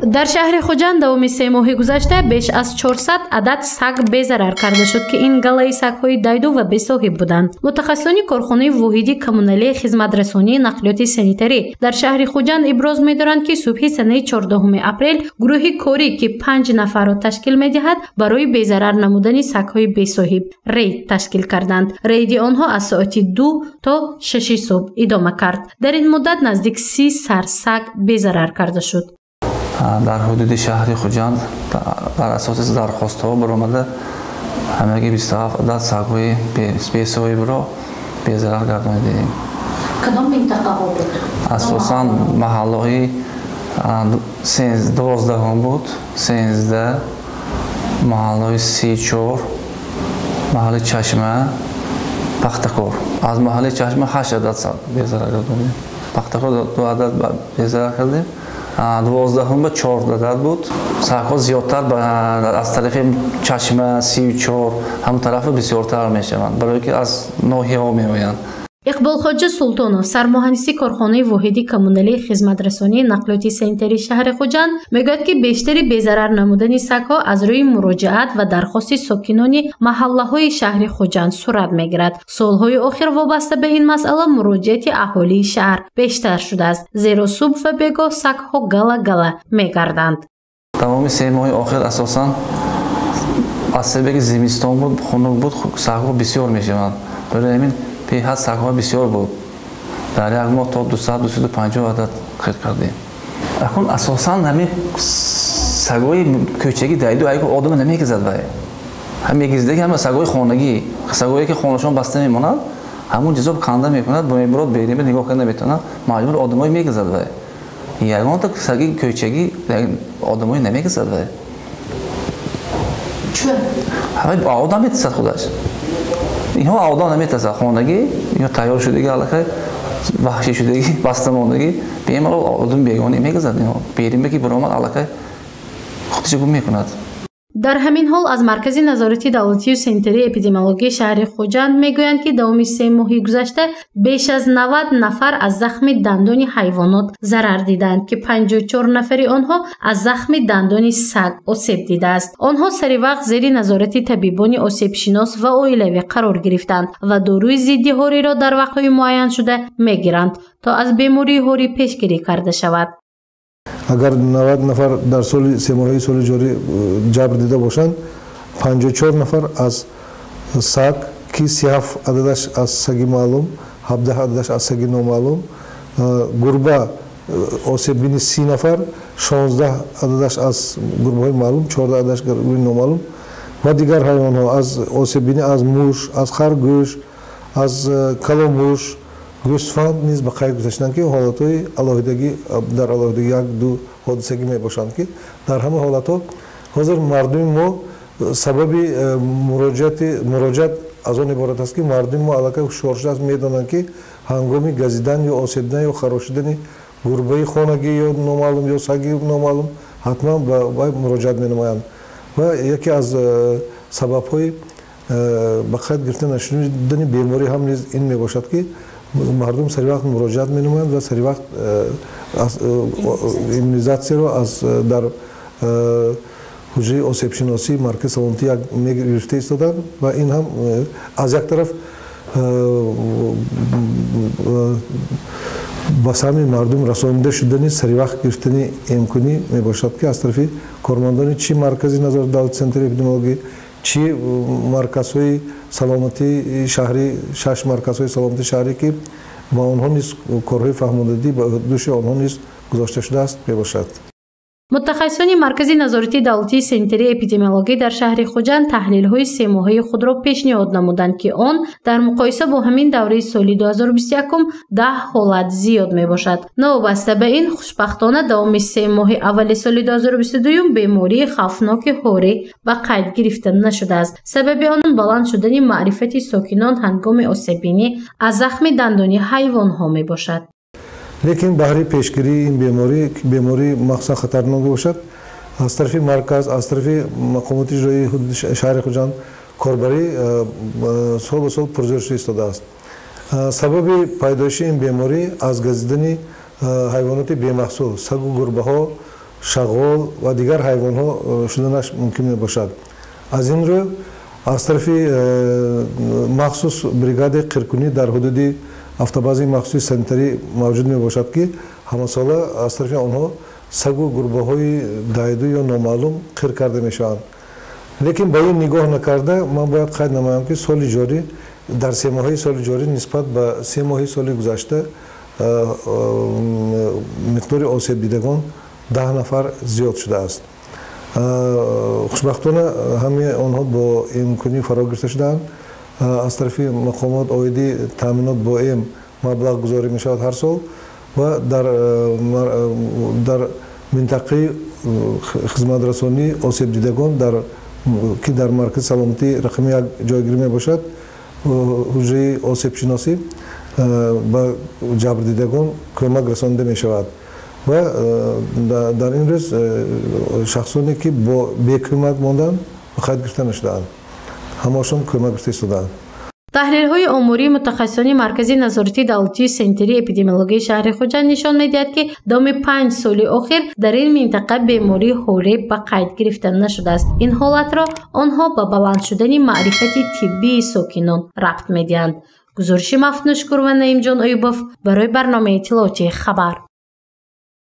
Дар шаҳри Хуҷанд давоми 3 моҳи гузашта беш аз 400 адад саг безарар карда шуд, ки ин галаи сагҳои дайду ва бесоҳиб буданд. Мутахассисони корхонаи воҳиди коммуналии хизматрасонии нақлиёти санитарӣ дар шаҳри Хуҷанд иброз медоранд, ки субҳи санаи 14 апрел гурӯҳи корӣ, ки 5 нафарро ташкил медиҳад, барои безарар намудани сагҳои бесоҳиб рейд ташкил карданд. Рейди онҳо аз соати 2 то 6 субҳ идома кард. Дар ин муддат наздик 30 сар саг безарар карда шуд. Дар ҳудуди шаҳри Хуҷанд бар асоси дархостҳо баромада ҳамагӣ 27 адад сагҳои бесоҳибро безарар гардонидаем. Кадом минтақаҳо буд? Асосан маҳаллаҳои 12 буд, 13, маҳаллаҳои 34, маҳаллаи Чашма, Пахтакор. Аз маҳаллаи Чашма 8 адад саг безарар гардонидем. Пахтакор 2 адад безарар кардем. 12 ба 4 адад буд. Сагҳо зиёдтар аз тарафи Чашма, 34 ҳамон тарафа бисёртар мешаванд, барое ки аз ноҳияҳо меоянд. Иқболхоҷа Султонов, сармуҳандиси корхонаи воҳиди коммуналии хизматрасонии нақлиёти санитарии шаҳри Хуҷанд, мегӯяд, ки бештари безарар намудани сагҳо аз рӯи муроҷиат ва дархости сокинони маҳаллаҳои шаҳри Хуҷанд сурат мегирад. Солҳои охир вобаста ба ин масъала муроҷиати аҳолии шаҳр бештар шудааст, зеро субҳ ва бегоҳ сагҳо гала-гала мегарданд. Тамоми 3 моҳи охир асосан аз сабаби ки зимистон буд, хунук буд, сагҳо бисёр мешаванд. Барои ҳамин беҳад сагҳо бисёр буд. Дар як моҳ то 200-250 адад хир кардем. Акун асосан ҳамин сагҳои кӯчагӣ дайду айку одама намегизад вай. Ҳам мегиздаги ҳама сагҳои хонагӣ, сагҳое ки хонашон баста мемонад, ҳамон ҷизо канда мекунад, мебурад берима нигоҳ карда наметавонад, маҷбур одамои мегизад вай. Ягонта саги кӯчагӣ одамои намегизад вай. Чун? Одам метисад худаш. Инҳо одам наметасад, хонагӣ, инҳо тайёр шудагӣ, аллакай ваҳшӣ шудагӣ, баста мондагӣ, бемалол одам бегона мегазад инҳо. Берима ки баромад, аллакай худашо гум мекунад. Дар ҳамин ҳол аз Маркази назорати давлатию санитарии эпидемиологии шаҳри Хуҷанд мегӯянд, ки давоми 3 моҳи гузашта беш аз 90 нафар аз захми дандони ҳайвонот зарар диданд, ки 54 нафари онҳо аз захми дандони саг осеб дидааст. Онҳо сари вақт зери назорати табибони осебшинос ва оилавӣ қарор гирифтанд ва доруи зидди ҳориро дар вақтҳои муайяншуда мегиранд, то аз бемории ҳорӣ пешгирӣ карда шавад. Агар 90 нафар дар соли семоҳаи соли ҷорӣ ҷабр дида бошанд, 54 нафар аз саг, ки 37 ададаш аз саги маълум, 17 ададаш аз саги номаълум, гурба осеббини 30 нафар, 16 ададаш аз гурбаҳои маълум, 14 ададаш гурбаи номаълум ва дигар ҳайвонҳо аз осеббини аз муш, аз харгӯш, аз каломуш, гӯсфанд низ ба қайд гузаштанд, ки ҳолатҳои алоҳидагӣ дар алоҳидагӣ 1-2 ҳодисагӣ мебошанд, ки дар ҳама ҳолатҳо ҳозир мардуми мо сабаби муроҷиат аз он иборат аст, ки мардуми мо аллакай ҳушёр шудааст, медонанд, ки ҳангоми газидан ё осеб дидан ё харошидани гурбаи хонагӣ ё номаълум ё саги номаълум ҳатман ба вай муроҷиат менамоянд. Ва яке аз сабабҳои ба қайд гирифта нашудани беморӣ ҳам низ ин мебошад, ки мардум сари вақт муроҷиат менамоянд ва сари вақт иммунизатсияро аз дар ҳуҷраи осебшиносии маркази саломатӣ як мегирифта истоданд ва ин ҳам аз як тараф ба саҳми мардум расонида шудани сари вақт гирифтани имконӣ мебошад, ки аз тарафи кормандони чи маркази назорати давлати санитарии эпидемиологӣ, чи марказҳои саломатии шаҳрӣ, 6 марказҳои саломатии шаҳрӣ, ки ба онҳо низ корҳои фаҳмондадӣ ба дӯши онҳо низ гузошта шудааст, мебошад. Мутахассисони Маркази назорати давлатии санитарии эпидемиологӣ дар шаҳри Хуҷанд таҳлилҳои семоҳаи худро пешниҳод намуданд, ки он дар муқоиса бо ҳамин давраи соли 2021 10 ҳолат зиёд мебошад. Новобаста ба ин, хушбахтона давоми 3 моҳи аввали соли 2022 бемории хавфноки ҳорӣ ба қайд гирифта нашудааст. Сабаби он баланд шудани маърифати сокинон ҳангоми осеббинӣ аз захми дандони ҳайвонҳо мебошад. Лекин баҳри пешгирии ин беморӣ, бемории махсусан хатарнок бошад, аз тарафи марказ, аз тарафи мақомоти иҷроии ҳудуди шаҳри Хуҷанд корбарӣ сол ба сол пурзӯр шуда истодааст. Сабаби пайдоиши ин беморӣ аз газидани ҳайвоноти бемаҳсул, сагу гурбаҳо, шағол ва дигар ҳайвонҳо шуданаш мумкин мебошад. Аз ин рӯ аз тарафи махсус бригадаи қиркунӣ дар ҳудуди автобазаи махсуси санитарӣ мавҷуд мебошад, ки ҳамасола аз тарафи онҳо сагу гурбаҳои дайду ё номаълум қир карда мешаванд. Лекин ба ин нигоҳ накарда ман бояд қайд намоям, ки соли ҷорӣ дар 3 моҳаи соли ҷорӣ нисбат ба 3 моҳи соли гузашта миқдори осебдидагон 10 нафар зиёд шудааст. Хушбахтона, ҳамаи онҳо бо эмкунӣ фаро гирифта шудаанд. Аз тарафи мақомот оиди таъминот бо эм маблағ гузорӣ мешавад ҳар сол ва дар минтақаи хизматрасонии осебдидагон, ки дар маркази саломатӣ рақами 1 ҷойгирӣ мебошад, ҳуҷраи осебшиносӣ, ба ҷабрдидагон кӯмак расонида мешавад ва дар ин рӯз шахсоне, ки бо бекӯмак монданд, ба қайд гирифта нашудаанд, ҳамаашон кӯмак гирифта истодаанд. Таҳлилҳои омории мутахассисони Маркази назоратии давлатии санитарии эпидемиологияи шаҳри Хуҷанд нишон медиҳад, ки давоми 5 соли охир дар ин минтақа бемории ҳорӣ ба қайд гирифта нашудааст. Ин ҳолатро онҳо ба баланд шудани маърифати тиббии сокинон рабт медиҳанд. Гузориши Мафтунушкур ва Наимҷон Оюбов барои барномаи иттилоотии «Хабар».